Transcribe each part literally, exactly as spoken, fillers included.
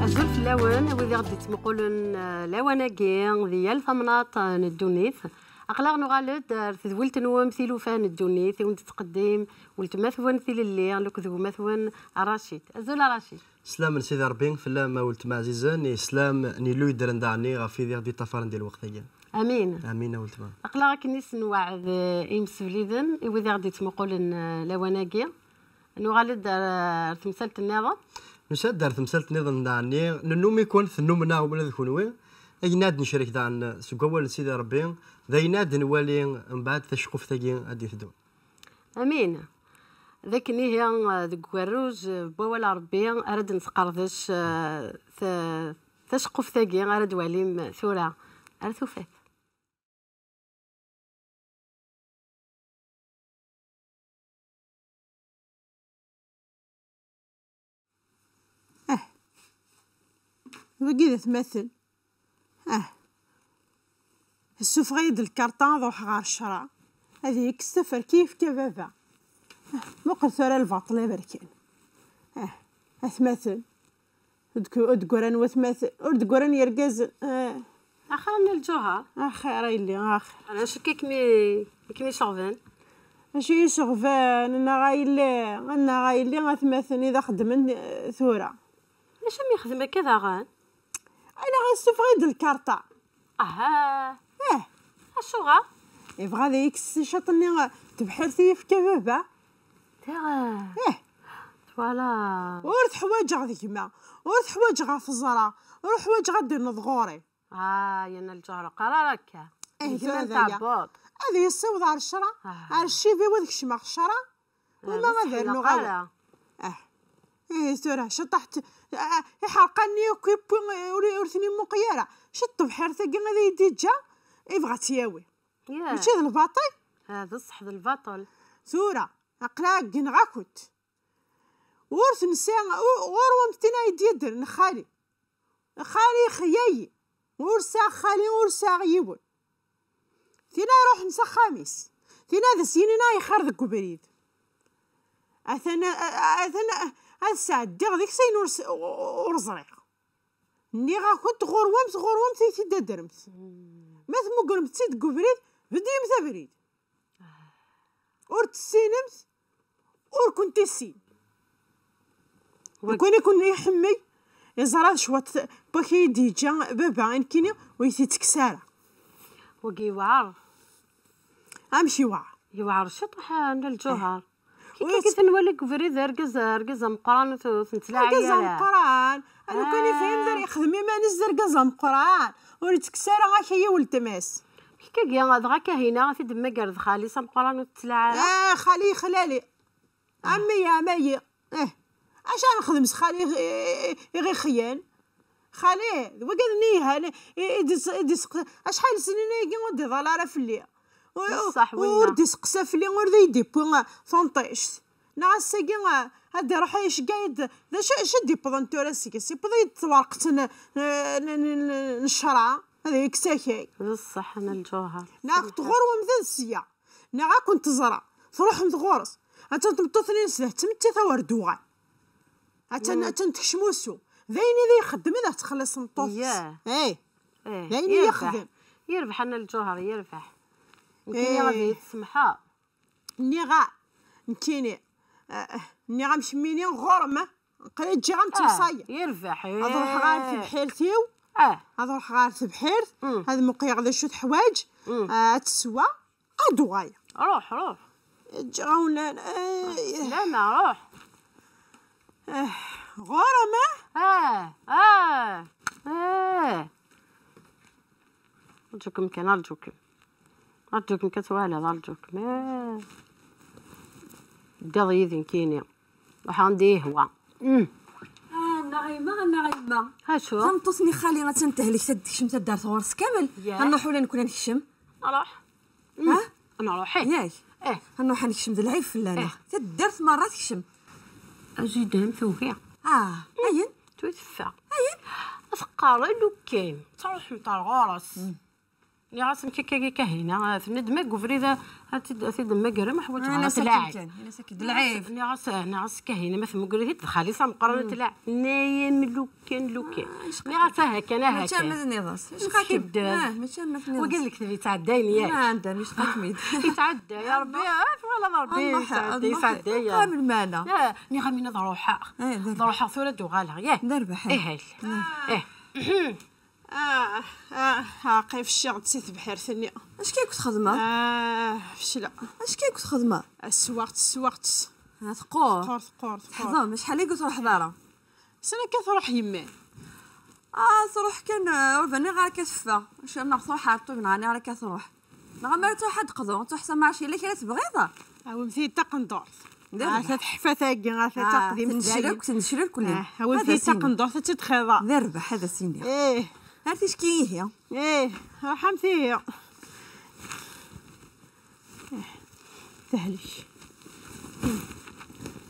Azul fell-awen, a wid i ɣ-d-yettmuqulen, eh, lawan-agi di yal tamnaḍt, eh, n ddunit. Aql-aɣ nuɣal-d ar tedwilt-nwen tilufa n ddunit i wen-tettqeddim weltma-twen Tilelli akked gma-twen Racid. Azul a Racid. Slam n Sidi Ṛebbi fell-am a weltma ɛzizen, i slam n Yillu yeddren daɣen ɣef wid i ɣ-d-yeṭṭafaren di lweqt-agi. Amin. Amin a weltma. Aql-aɣ akken i s-nweɛɛed, eh, imsefliden, i wid i ɣ-d-yettmuqulen, eh, lawan-agi. Nuɣal-d ar, ar temsalt nniḍen. Nusa-d ar temsalt nniḍen daɣen, nennum-iken tennumem-aɣ ula d kenwi. Ayen ad necrek daɣen seg wawal n Sidi Ṛebbi, d ayen ad nwali mbeɛd taceqquft-agi ad d-iteddun. Amin. D akken ihi, eh, deg ugerruj, eh, n wawal n Ṛebbi ara d-nesqerdec, eh, ta-, taceqquft-agi ara d-walim tura. Ar tufat. Ah. Wagi d atmaten. Ah. Ssufeɣ-iyi-d lkarṭa ad ruḥeɣ ɣer ccṛeɛ. Ad iyi-kkes taferka yefka baba. Ah. Muqel tura lbaṭel aberkan. Ah. Atmaten. Ur d-, ur d-ggran watmaten, ur d-ggran yergazen. Ah. Axir a Nna Lǧuher. Axir a yelli, axir. Acu akka i kem-, i kem-iceɣben? Acu i yi-iceɣben, neɣ a yelli, neɣ a yelli, atmaten i d axeddmen, eh, tura. Acu mi yexdem akka daɣen? Ala, issufeɣ-iyi-d lkarṭa. Aha. Eh. Acuɣer? Yebɣa ad iyi-kkes ticaṭ-nni, tebḥirt i yefka baba. Daɣen. Eh. Twala. Ur teḥwaǧeɣ d gma, ur teḥwaǧeɣ ad teẓra, ur ḥwaǧeɣ ad d-tenneḍ ɣur-i. Ah, ya Nna Lǧuher, qqar ara akka. Eh, gma tura n tɛebbuḍt. Ad iyi-ssiweḍ ar ccṛeɛ, ah, ar ccib-iw ad kecmeɣ ccṛeɛ, ah, wama ad rnuɣ awal. Ah. Eh, tura, ciṭaḥ t-, ah, iḥerqan-nni akk yewwi, ur, ur ten-imuqi ara. Ciṭ tebḥirt-agi ad iyi-d-iǧǧa, ibɣa ad tt-yawi. Mačči d lbaṭel? Ah, d ṣṣeḥ, d lbaṭel. Tura, aql-aɣ ggineɣ-akent. Ur tensa, u-, ɣur-went tin ay d-yeddren xali. Xali ixyay-iyi. Ur sɛiɣ xali, ur sɛiɣ yiwen. Tin ay iruḥen s axxam-is. Tin ad as-yinin ay xir deg ubrid. Atan, a-, a-, atan, a-, ad sɛeddiɣ deg-s ayen ur s-, ur ẓriɣ. Nniɣ-akent ɣur-wamt, ɣur-wamt ay t-id-tadremt. Ma temmugremt-tt-id deg ubrid, beddlemt abrid. Ur tessinemt, ur kent-issin. Wag- Nekkni kun iḥemmel, iẓra d cwiṭ n wakka i d-yeǧǧa baba, i nekkini ur yi-t-ittekkes ara. Wagi yewɛer. Amek yewɛer? Yewɛer ciṭuḥ, a Nna Lǧuher. Ur kika tenwali deg ubrid argaz, argaz ameqqran ur t-, ur t-nettlaɛi ara. Argaz ameqqran. Alukan ifhem d ara yexdem iman-is d argaz ameqqran. Ur ittekkes ara akka i weltma-s. Kikagi, dɣa Kahina, a t-id-temmager d xali-s ameqqran ur tettlaɛi ara. Ah, xali xlali. Ammi, amayi. Eh. Acu ara nexdem s xali i, i, i ɣ-ixeyyan? Xali, d wagi ad nnihan, i, i dis-, i dis-, acḥal n snin ayagi ur d-iḍal ara fell-i. Ur, ur d-iseqsa fell-i, ur d iyi-d-iwwi tunṭict. Neɣ ass-agi, ah, ad iruḥ iceggeɛ-iyi-d. D acu, acu d-iwwḍen tura seg-s? Iwweḍ-iyi-d twerqet n, n, n, n, n ccṛeɛ, ad yekkes akay. D ṣṣeḥ, a Nna Lǧuher. Neɣ tɣurwem d sya. Neɣ ad kent-teẓra, truḥemt ɣur-s. Attan tmeṭṭut-nni-ines d tmetti tawer d-uɣal. Attan, attan tekcem usu. D ayen i d ixeddem, ad tt-txelleṣ tmeṭṭut-is. Eh. Eh, d ayen i yexdem. Yerbeḥ, a Nna Lǧuher, yerbeḥ. Nekkini ad iyi-tsemḥeḍ. Nniɣ-a, nekkini, eh, nniɣ-am kemmini ɣur-m, aql-i ǧǧiɣ-am temṣayya. Yerbeḥ. Ad ruḥeɣ ɣer tebḥirt-iw. Ad ruḥeɣ ɣer tebḥirt, ad muqleɣ d acu teḥwaǧ, ad teswa. Ad uɣaleɣ. Ruḥ, ruḥ. Ǧǧiɣ-awen lan-, eh, lana, ruḥ. Eh, ɣur-m, ah? Ah, ah. Rǧukem kan, rǧukem. Rǧukem kan twaliḍ, rǧukem. Ah. Ddiḍ yid-i nekkini. Ruḥ anda yehwa. Mm. Ah, neɣ yemma, neɣ yemma. Acu? Tameṭṭut-nni xali attan tehlek, ad tekcem taddart ɣur-s kamel. Yah. Ad nruḥ ula nekkni ad nekcem. Ruḥ. Ha? Nruḥ, eh. Yak. Eh. Ad nruḥ ad nekcem d lɛib fell-aneɣ. Eh. Taddart merra tekcem. Ajdam tugi. Ah, ayen? Twet teffeɣ. Ayen? Teqqar lukan. Truḥemt ar ɣur-s. Nniɣ-as, "Amek akka, Kahina?" Tenna-d, "Ma deg ubrid ad t-id-, ad t-id-temmagremt, ḥwaǧeɣ ara tlaɛi." Nniɣ-as, "Nniɣ-as, Kahina, ma temmugreḍ-it d xali-s ameqqran ad tlaɛi." Tenna-yam, "Lukan, lukan." Ah, nniɣ-as, "Aha kan, aha kan." Mačči arma d nniḍ-as. Icqa-kem. Ah, mačči arma d nniḍ-as. Wagi d lekdeb yettɛeddayen, yak. Ma anda, icqa-kem-id. Yettɛedday, Ṛebbi, ah, twalaḍ Ṛebbi, yettɛedday, yettɛedday. Qqam lmeɛna. Ah, nniɣ-am, "Ad ruḥeɣ." Eh, d rrbeḥ. Ad ruḥeɣ tura ad uɣaleɣ, yak. D rrbeḥ, eh. Ihal. Eh. Ah, ah, ah, qif cciɣ-d si tebḥirt-nni. Acu akka i txedmeḍ? Ah, fecleɣ. Acu akka i txedmeḍ? Ah, sswaɣ-tt, sswaɣ-tt. Ah, teqqur. Teqqur, teqqur, teqqur. Teḥḍem, acḥal i ur truḥeḍ ara? Sani akka truḥ yemma? Ah, truḥ kan, ah, ur bniɣ ara akka teffeɣ. Acu neɣ truḥ ar ṭṭbib, neɣ niɣ ara akka truḥ. Neɣ ma truḥ ad d-qḍu, truḥ sa marché, yella kra tebɣiḍ? Awimt-iyi-d taqendurt. D rrbeḥ. Ah, ta teḥfa tagi, ah, ta taqdimt tenneclak, tenneclak kulli. Ah, awimt-iyi-d taqendurt, ad tt-id-xeḍa. D rrbeḥ, ad as-iniɣ. Eh. Ar ticki ihi. Eh, ruḥemt ihi. Eh, tehlek.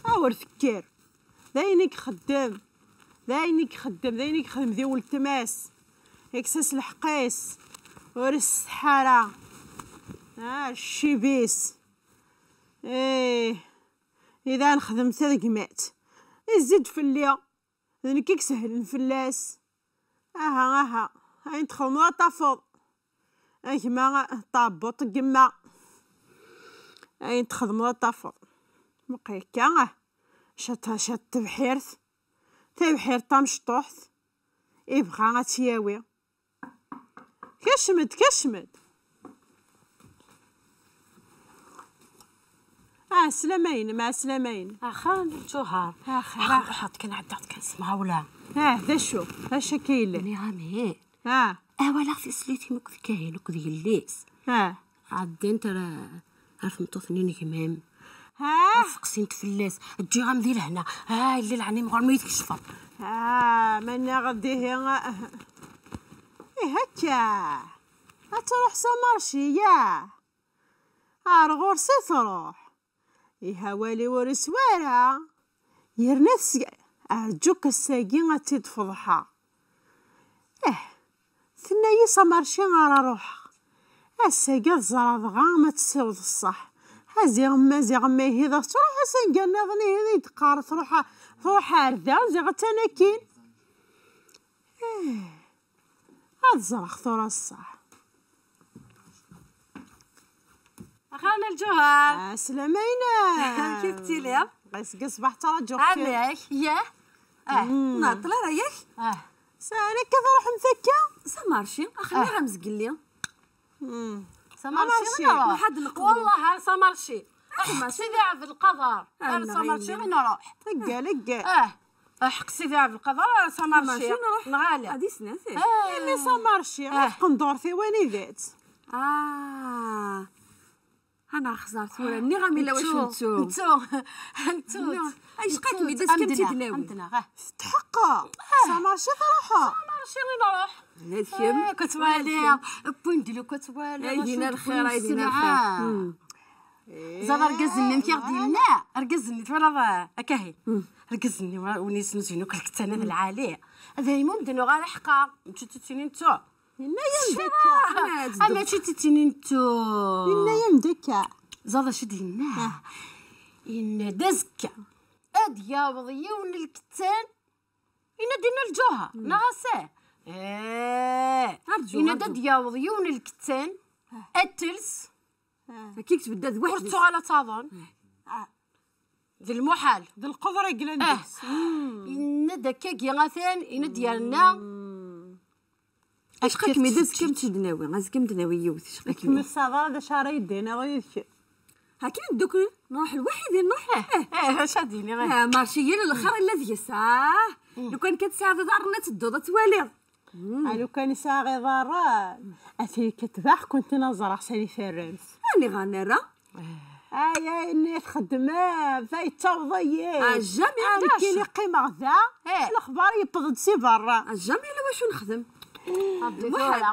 Ah, ur tekker. D ayen i ixeddem, d ayen i ixeddem, d ayen i ixeddem di weltma-s. Ikkes-as lḥeqq-is, ur isetḥa ara. Ah, ccib-is. Eh, ida nexdem ta d gma-t. Izzi-d fell-i. D nekk i isehlen fell-as. Aha, aha. Ayen txedmeḍ ad tafeḍ. A gma, ṭabbuṭ n yemma. Ayen txedmeḍ ad tafeḍ. Meqqi akka, ah. Cat, cat tebḥirt. Tabḥirt tamecṭuḥt. Ibɣa ad tt-yawi. Kecmet, kecmet. Ah, slamayen, ma slamayen. Axxam n Lǧuher. Axir. Ruḥeɣ kan, ɛeddaɣ kan s tmɣawla. Ah, d acu? D acu akka yellan? Nniɣ-am ih. Ah. Awaleɣ tislit-im akked Kahina akked yelli-s. Ah. Ɛeddant ar, ar tmeṭṭut-nni n gma-m. Ah. Ad seqsint fell-as. Ǧǧiɣ-am di lehna. Ah, yella leɛna imɣur ma yi-tkecfeḍ. Ah, ma nniɣ dihi, ah, ih akka. Ad truḥ s amarci, ya. Ar ɣur-s i truḥ. Ihi awal-iw ur iswi ara. Yerna tesg-, Ɛǧuk ass-agi ad tt-id-feḍḥeɣ. Eh, tenna-yi s amarci ara ruḥeɣ. Ass-agi ad ẓreɣ dɣa ma tessiweḍ ṣṣeḥ. A ziɣ ma, ziɣ ma ihi d as-truḥ ass-anga nniḍen ihi i d-teqqar truḥ a-, truḥ ar da, ziɣ attan akkin. Eh, ad ẓreɣ tura ṣṣeḥ. Axxam n Lǧuher. Ɛeslama-inem. Amek i tettiliḍ? Ɣas deg ṣṣbeḥ ttṛaǧuɣ-kem. Amek? Yah? Ah, mm. Nɛeṭṭel ara, yak? Ah. Sani akka truḥemt akka? S amarci, axemmiɣ amezgelli. Mm. S amarci i nruḥ. Ruḥ ad neqḍu. Wallah, ar s amarci. Aḥeq Sidi Ɛebdelqader. Ar s amarci i nruḥ. Eggal, eggal. Ah. Aḥeq Sidi Ɛebdelqader, ar s amarci. Amarci nruḥ. Neɣ ala. Ad isnat, eh. Eh. Ini s amarci, eh. Tqendurt-iw anida-tt? Ah. Ana xẓer tura, nniɣ-am illa wacu nettu. Nettu. Nettu. Ay, cqakem, i d-as kan tt-id-nawi. Tḥeqqeɣ. S amarci truḥeḍ. S amarci i nruḥ. Ula d kemm. Eh, kut wali. Point de vue, kut wali. Ay, dina lxir, ay, dina lxir. Ẓad argaz-nni amek i ɣ-d-yenna? Argaz-nni twalaḍ, ah, akahi. Argaz-nni wa-, win yesnuzuyen akk lkettan ad lɛali. Ad yemum d nuɣ ara ḥqa. Mačči d tittinin nettu. Yenna-yam-d akka. Ah, mačči d tittinin nettu. Yenna-yam-d akka. Ẓad acu d-yenna? Ah. Yenna-d azekka ad yaweḍ yiwen n lkettan. Yenna-d, yenna Lǧuher, neɣ ass-a? Eh. Yenna-d ad yaweḍ yiwen n lkettan, ad tels. Akka i tbedda d waḥed. Ur tettuɣal ad taḍen. Ah. D lmuḥal. D lqedra i yellan deg-s. Yenna-d akkagi atan, yenna-d yerna. Acqa kem-id azekka m-tt-id-nawi, azekka m-d-nawi yiwet, acqa kem-id. Kem-id saḍa d acu ara yi-d-iniḍ yid-k. Akken ad ddukel, nruḥ lwaḥid, nruḥ. Eh, eh, acu ad d-iniɣ, eh. Ah, marci yal lxir illa deg-s, ah. Lukan kan tesɛiḍ iḍarren ad tedduḍ ad twaliḍ. A lukan i sɛiɣ iḍarren, atan akka tbaɛeɣ-kent ad ẓreɣ sani terramt. Aniɣer nerra? Ay, ay, nni txeddmem, ay, ttaweḍ-iyi. Ah, jamais. Ah, nekkini qqimeɣ da, eh, lexbar yewweḍ-d si berra. Ah, jamais yella wacu nexdem. Ṛebbi Muḥal. Tura.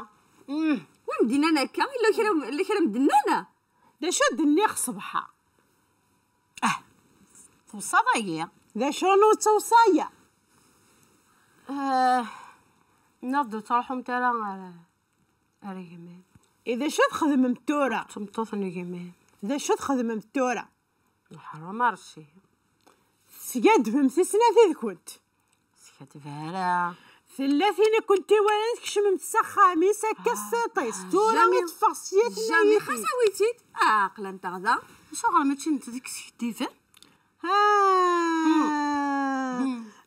Mm. Wa m-d-innan akka, illa kra, illa kra m-d-nnan? D acu d-nniɣ ṣṣbeḥ-a? Ah, tewṣaḍ-iyi. D acu n tewṣa-ya? Ah, nniɣ-d ur ttruḥumt ara ar, ar gma-m. I d acu txedmemt tura? D tameṭṭut n gma-m. D acu txedmemt tura? Ḥaṛam arsi. Tesgadbemt i snat yid-kent. Skaddeb ara. Tella tin i kent-iwalan tkecmemt s axxam-is akka s tiṭ-is. Tura mi teffeɣ sya, tenna-yi-d. Xas awi-tt-id. Ah, aql-anteɣ da. Acuɣer mačči netta i yeskiddiben? Ah,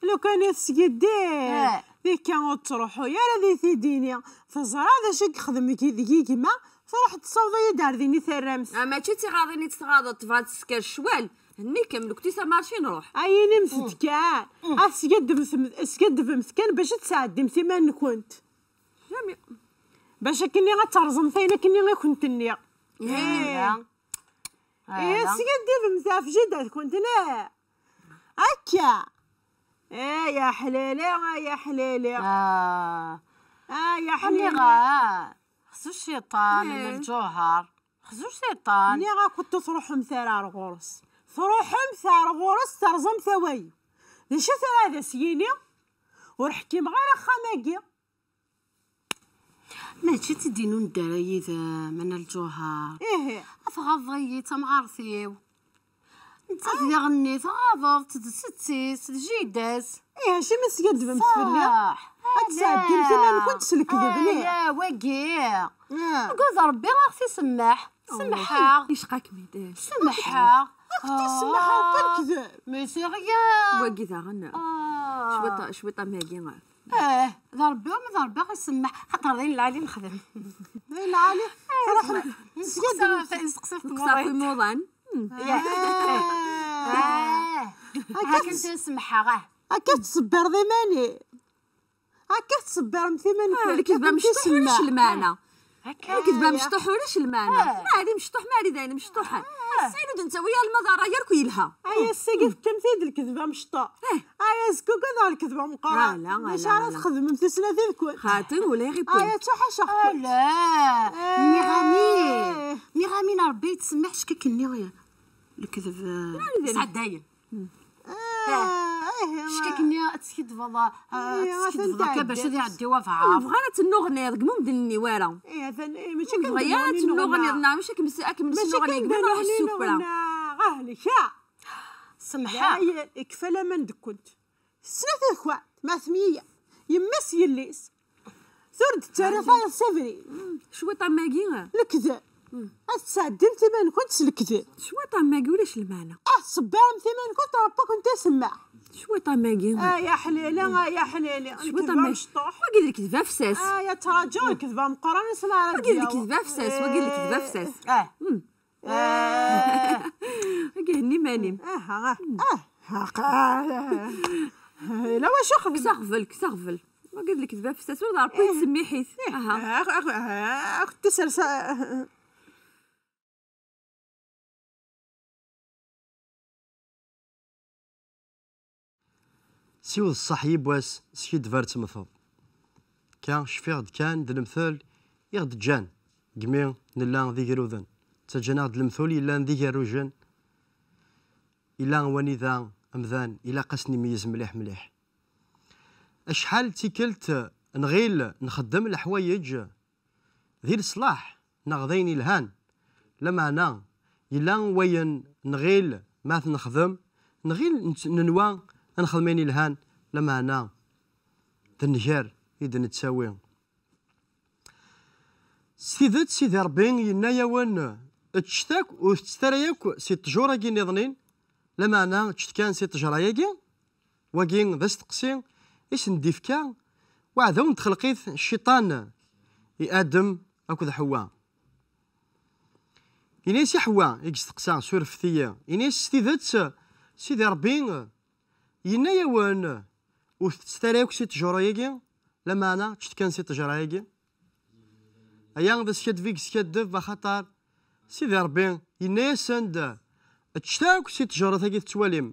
lukan i teskiddibeḍ, akka ur tettruḥu ara di tidini. Teẓra d acu i yexdem deg-i gma, truḥ tessaweḍ-iyi-d ar din i terramt. Ah, mačči d tiɣaḍin i tt-tɣaḍeḍ, tebɣa ad tesker ccwal. Henni-kem, nekni s amarci nruḥ. Ay inimt-d kan. Ad teskaddbemt, teskaddbemt kan bac ad tesɛeddimt iman-nkent. Jamais. Bac akkenni ad terẓemt ayen akkenni i kent-nniɣ. Ih. Ih, teskaddibemt ɣef jida-tkent, neɣ? Akka. Ay aḥlili, ay aḥlili. Ah. Ay aḥlili. Aniɣer? Xzu cciṭan, eh, n lǧuher. Xzu cciṭan. Nniɣ-akent ur truḥemt ara ar ɣur-s. Truḥemt ar ɣur-s, terẓamt awal. D acu-t ara ad as-yini? Ur ḥkimeɣ ara axxam-agi. Mačči d tiddi n undar-a yid-m, a Nna Lǧuher. Ihi. Tɣaḍeḍ-iyi d tamɣart-iw. Nettat diɣenni tɣaḍeḍ-tt d setti-s, d jida-s. Ihi, acimi teskaddbemt fell-i? Ṣaḥ. Ad tesɛeddimt iman-nkent s lekdeb, neɣ? Ala, wagi. Ah. Deg uḍ Rebbi a ɣ-t-isemmeḥ. Semḥeɣ. Yecqa-kem-id. Semḥeɣ. Ad ɣ-t-isemmeḥ Rebbi lekdeb. Mais c'est rien. Wagi daɣen. Ah. Cwiṭ, cwiṭ am wagi. Eh, d Rebbi, ma d Rebbi a ɣ-isemmeḥ. Xaṭer d ayen lɛali nexdem. D ayen lɛali. Truḥem. Nseqsa ɣef, nseqsa ɣef tmuḍan. Nseqsa ɣef tmuḍan. Hmm. Ah. Ah. Akka tent-semḥeɣ, ah. Akka tettṣebbireḍ iman-im. Akka tettṣebbirem iman-nwen. Ah, lekdeb amecṭuḥ ulac lmeɛna. Akka. Lekdeb amecṭuḥ ulac lmeɛna. Ah. Ma ɛli mecṭuḥ, ma ɛli d ayen mecṭuḥen. Ah. Ass-a inu d netta wi alma d ṛṛay akk yelha. Ay ass-agi tefkamt-iyi-d lekdeb amecṭuḥ. Eh. Ay azekka ugadeɣ lekdeb ameqqran. Ala, ala, ala. D acu ara txedmem tis snat yid-kent? Xaṭi, ula iɣiwel. Ay, ttḥacaɣ-kent. Ala. Eh. Nniɣ-am-in. Nniɣ-am-in Ṛebbi yettsemmiḥ cekk akken nniɣ lekdeb, eh, sɛeddayen. Ah, eh, cekk akken ad teskiddbeḍ, ah, ad teskiddbeḍ akka bac ad iɛeddi wabɛaḍ. Ur nebɣi ara ad tennuɣniḍ deg mumden-nni wara. Eh, atan, eh, mačči akken tennuɣniḍ, neɣ mačči akken s-, akken tennuɣniḍ, neɣ ssufra. Ahlek, ha. Semḥeɣ. Ikfa laman deg-kent. Snat ad kwant, ma tmyeyya. Yemma-s yelli-s. Tura d-ttarra tayeḍ s abrid. Cwiṭ am wagi. Lekdeb. Ad tesɛeddimt iman-nkent s lekdeb. Cwiṭ am wagi ulac lmeɛna. Ah, tṣebbiremt iman-nkent, Ṛebbi ad kent-isemmeḥ. Cwiṭ am wagi. Ay aḥlili, ay aḥlili. Cwiṭ am wagi. Wagi d lekdeb afessas. Ay, ad ttraǧuɣ lekdeb ameqqran, isem ara d-yaweḍ. Wagi d lekdeb afessas, wagi d lekdeb afessas. Ah. Hmm. Ah. Wagi henni iman-im. Ah, ah, ah, ah, ah. Yella wacu xedmeɣ. Kkes aɣbel, kkes aɣbel. Wagi d lekdeb afessas, ur d Ṛebbi yettsemmiḥ-it. Aha. Ah, ah, ah, ah, ah. Siweḍ ṣṣeḥ yiwwas, skiddeb ar temmteḍ. Akka, cfiɣ-d kan d lemtel i ɣ-d-ǧǧan, deg mi nella d igruden. Ttaǧǧan-aɣ-d lemtul yellan d igerrujen. Yella wanida amdan ilaq ad s-nmeyyez mliḥ mliḥ. Acḥal d tikkelt nɣil nxeddem leḥwayeǧ di leṣlaḥ neɣ d ayen ilhan, lameɛna yella wayen nɣil ma t-nexdem, nɣil nett-, nenwa ad nexdem ayen ilhan, lameɛna d nnger i d-nettawi. S tidet, Sidi Ṛebbi yenna-yawen, ččet akk, ur tettet ara yakk si ṭṭjur-agi nniḍnin, lameɛna ččet kan si ṭṭejra-agi. Wagi d asteqsi i sen-d-ifka weɛdaw n txelqit, cciṭan, i Adem akked Ḥewwa. Ini-as i Ḥewwa i yesteqsa, surfet-iyi. Ini-as s tidet, Sidi Ṛebbi yenna-yawen, ur tettet ara yakk si ṭṭjura-agi, Lameɛna ččet kan si ṭṭejra-agi. Aya d askadeb i yeskaddeb, axaṭer Sidi Ṛebbi yenna-yasen-d, ččet akk si ṭṭejṛa-agi tettwalim.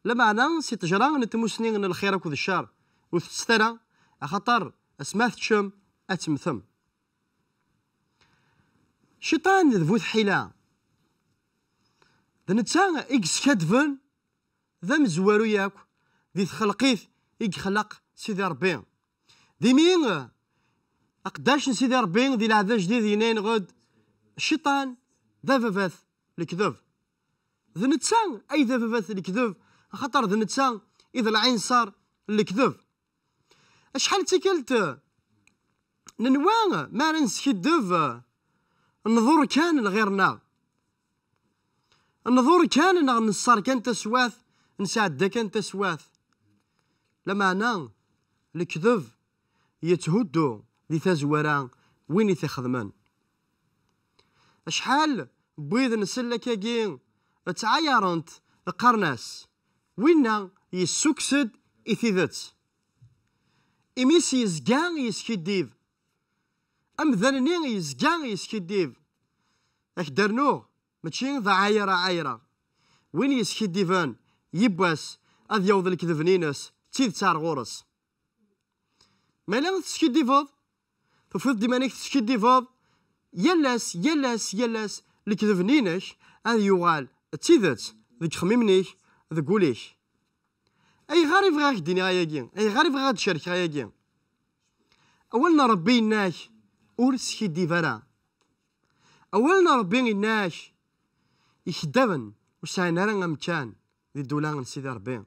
Lameɛna si ṭṭejṛa n tmusni n lxir akked cceṛ ur tettet ara, axaṭer asmi ara teččem, ad temmtem. Cciṭan d bu tḥila, d netta i yeskadben, d amezwaru yakk di txelqit i yexleq Sidi Ṛebbi. D imi aqeddac n Sidi Ṛebbi di lɛehd ajdid yenna-yaneɣ-d, Cciṭan d ababat lekdeb. D netta ay d ababat lekdeb, axaṭer d netta i d lɛinṣer n lekdeb. Acḥal d tikkelt nenwa mi ara neskiddeb, nḍur kan lɣir-nneɣ. Nḍur kan neɣ nessar kan taswiɛt, nesɛedda kan taswiɛt. Lameɛna lekdeb yetthuddu di tazwara win i t-ixedmen. Acḥal n wid nsellek-agi ttɛayaren-t, qqaren-as, winna yessukkes-d i tidet. Imi-s yezga yeskiddib. Amdan-nni yezga yeskiddib. Ak-d-rnuɣ, mačči d aɛayar ara ɛayreɣ. Win yeskiddiben, yiwwas ad yaweḍ lekdeb-nni-ines d tidet ar ɣur-s. Ma yella teskiddibeḍ, tufiḍ-d iman-ik teskiddibeḍ, yal ass, yal ass, yal ass, lekdeb-nni-inek ad yuɣal d tidet deg yixemmimen-ik, deg wul-ik. Ayɣer i bɣiɣ ad k-d-iniɣ ayagi? Ayɣer i bɣiɣ ad d-cerkeɣ ayagi? Awal n Ṛebbi yenna-k, ur skiddib ara. Awal n Ṛebbi yenna-k, ikeddaben ur sɛin ara amkan di ddula n Sidi Ṛebbi.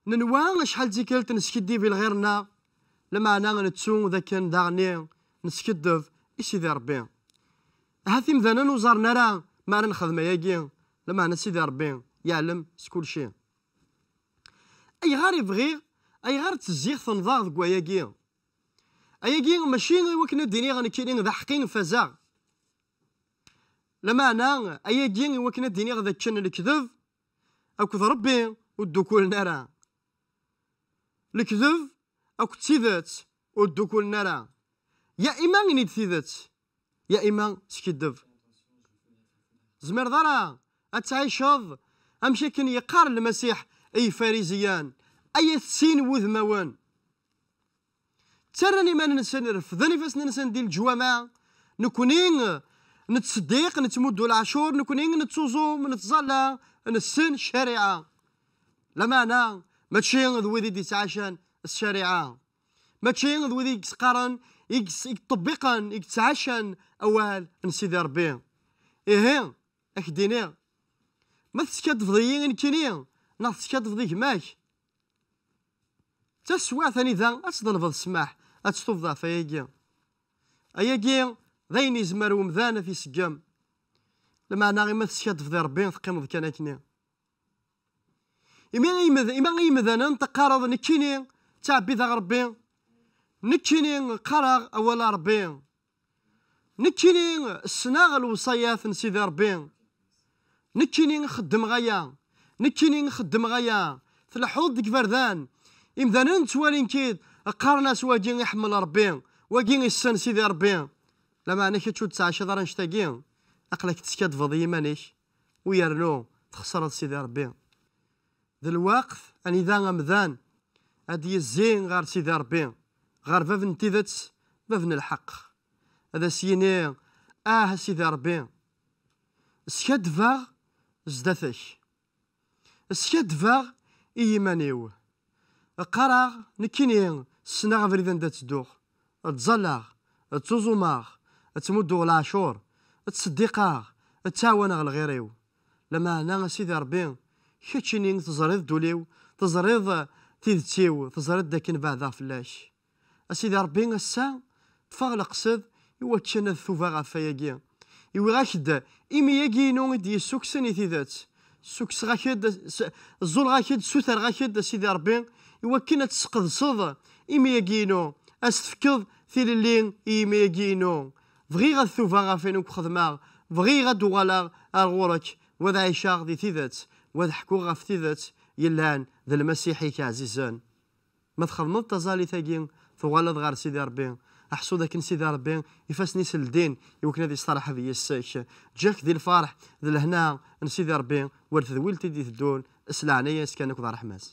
Nenwa acḥal d tikkelt neskiddib i lɣir-nneɣ, lameɛna nettu d akken daɣen neskiddeb i Sidi Ṛebbi. Ahat imdanen ur ẓerren ara mi ara nexdem ayagi, lameɛna Sidi Ṛebbi yeɛlem s kulci. Ayɣer i bɣiɣ, ayɣer ttezziɣ tenḍaɣ deg wayagi? Ayagi mačči i wakken ad d-iniɣ nekkini d aḥeqqi fazeɣ. Lameɛna ayagi i wakken ad d-iniɣ d akken lekdeb akked Ṛebbi ur ddukulen ara. Lekdeb akked tidet ur ddukulen ara. Ya ima ini-d tidet, ya ima skiddeb. Tzemreḍ ara ad tɛiceḍ am akken yeqqar Lmasiḥ i Yifariziyen, ay at sin wudmawen. Ttarran iman-nsen, refden ifassen-nsen di leǧwameɛ. Nekkni nettseddiq, nettmuddu leɛcur, nekkni nettuẓum, nettẓalla, nessen ccariɛa. Lameɛna mačči d wid i d-yettɛacan ccariɛa. Mačči d wid i yeqqaren, i yes-, i yeṭṭebbiqen, i yettɛacan awal n Sidi Ṛebbi. Ihi, ad k-d-iniɣ, ma teskaddbeḍ-iyi i nekkini, neɣ teskaddbeḍ i gma-k, d taswiɛt anida ad tḍelbeḍ ssmaḥ, ad testubeḍ ɣef ayagi. Ayagi d ayen yezmer wemdan ad t-iseggem. Lameɛna imi teskaddbeḍ i Ṛebbi, teqqimeḍ kan akkenni. Imi i yimed-, imi i yimdanen teqqareḍ, nekkini ttɛebbideɣ Ṛebbi, nekkini qqareɣ awal n Ṛebbi, nekkini ssneɣ lewṣayat n Sidi Ṛebbi, nekkini xeddmeɣ aya, nekkini xeddmeɣ aya, tleḥḥuḍ deg iberdan, imdanen ttwalin-k-id, qqaren-as, wagi iḥemmel Ṛebbi, wagi issen Sidi Ṛebbi. Lameɛna kečč ur d-tettɛacaḍ ara annect-agi, aql-ak teskaddbeḍ i yiman-ik, u yernu txeṣreḍ Sidi Ṛebbi. D lweqt anida amdan ad d-yezzi ɣer Sidi Ṛebbi, ɣer bab n tidet, bab n lḥeqq. Ad as-yini, ah a Sidi Ṛebbi, skaddbeɣ zdat-k, skaddbeɣ i yiman-iw. Qqareɣ, nekkini ssneɣ abrid anda ttedduɣ. Ttẓallaɣ, ttuẓumeɣ, ttmudduɣ leɛcur, ttseddiqeɣ, ttɛawaneɣ lɣir-iw. Lameɛna, a Sidi Ṛebbi, keččini teẓriḍ ddul-iw, teẓriḍ tidet-iw, teẓriḍ dakken beɛdeɣ fell-ak. A Sidi Ṛebbi, ass-a ṭṭfeɣ leqsed i wakken ad tubeɣ ɣef wayagi. Iwiɣ-ak-d imi-agi-inu i d-yessukksen i tidet. Ssukkseɣ-ak-d, s-, ẓẓuleɣ-ak-d, ssutreɣ-ak-d, a Sidi Ṛebbi, i wakken ad tesqedseḍ imi-agi-inu, ad s-tefkeḍ tilelli i imi-agi-inu. Bɣiɣ ad tubeɣ ɣef wayen akk xedmeɣ, bɣiɣ ad d-uɣaleɣ ar ɣur-k, u ad ɛiceɣ di tidet, u ad ḥkuɣ ɣef tidet yellan d Lmasiḥ-ik ɛzizen. Ma txedmeḍ taẓallit-agi, tuɣaleḍ ɣer Sidi Ṛebbi. Aḥṣu d akken Sidi Ṛebbi ifassen-is ldin i wakken ad isteṛḥeb yes-k. Ǧǧak di lferḥ d lehna n Sidi Ṛebbi, war tedwilt i d-iteddun, s leɛnaya-s kan akked ṛṛeḥma-s.